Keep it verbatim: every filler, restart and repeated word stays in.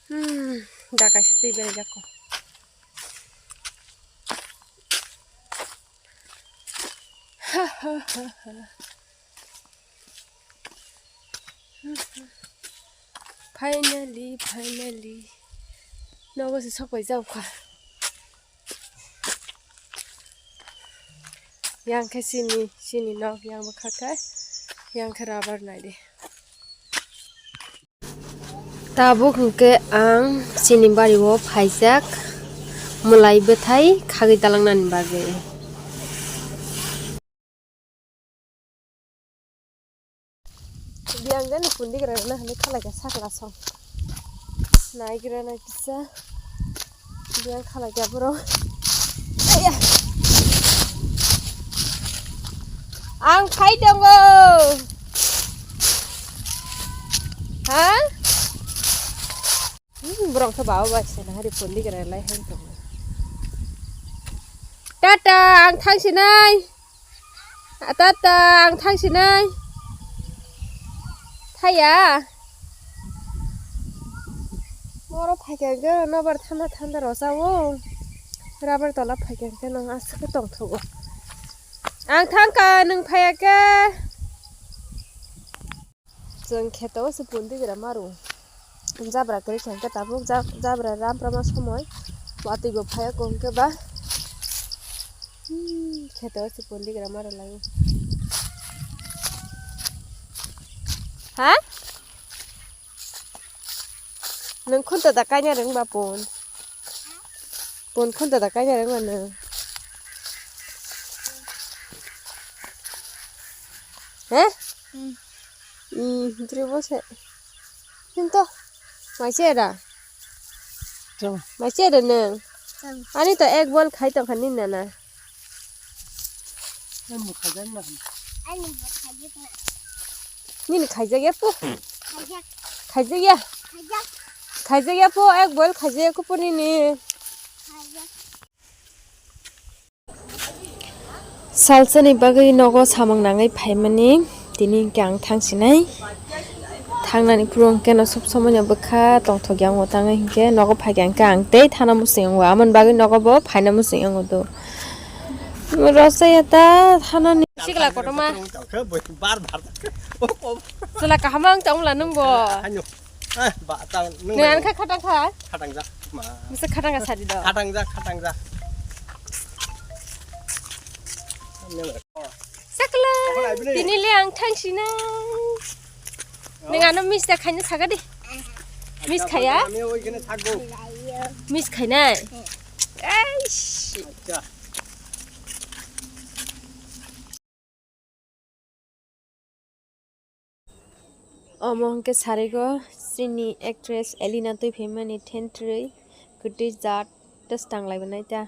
Hmm, da kaisa twi berajak kho. Finally, finally. Nogo se sok pai jao kha. Yang khe chini, chini nok yang bwkha khe, yang khe rubber nai di. Tabuk hwnkhe ang chini bari o phaijak mwlai bwthai khagwi talangnani bagwi. Biyang gani pundi gra na hwnwi khalai kha sakla song. Naigra na kisa. Biyang khalai kha borok. Aya. Ang phai tongo. Ha? Hmm, borok khe bawa bai se na hari pundi gra lai hai tongo. Tata, ang thang sinai. Tata, ang thang sinai. Thaya. Moro phaikha hwnkhe nobar thanda thanda rw chao. Rubber tola phaikha hwnkhe nwng aswk khe tongthogo. Ang thangkha, nwng phaiya khe. Chwng kheto se pundi gra maru. Jabra kwrwi kha hwnkhe tabuk jab-, jabra rampra ma somoi. Watwi bo phaiya kho hwnkhe ba. Hmm, kheto se pundi gra maru lai. Ha? Nwng khunta da kaina rwngba pun? Pun khunta da kaina rwngba nwng? He? Hmm. Hmm, dribble se. Hinto. Mai se da? Chang. Mai se da nwng? Chang. Ani to ek ball khai tong kha nini nana. Ani bo khaijak na. Ani bo khaijak na. Nini khaijak ya po? Khaijak. Khaijak ya? Khaijak. Khaijak ya po, ek ball khaijak ya ko po nini. Khaijak. Salsani bagwi nogo samung nangwi phaimani tini hwnkhe ang thangsinai. Thangnani phuru hwnkhe no sob somoi no bwkha tongthok ya, wngo tangwi hwnkhe nogo phaikha hwnkhe ang tei thana muchung wngo, amoni bagwi nogo bo phaina muchung wngo do. Rosaya ta thanani sikla kotorma. Bar bar. Chwla kaham ang tongla nwng bo. Hanyo. Eh, ba ta nwng. Nwng ang kha khatang kha. Khatang jak. Ma. Misa khatang kha sadi do. Khatang jak, khatang jak. Sakla. Tini le ang thangsinai. Nwng ano miss da khaina saga di. Miss khaya? Miss khainai? Eish. Omo hwnkhe sarigo chini actress Elina twi phaimani thentrwi kwtwi jat twsang lai bo nai ta.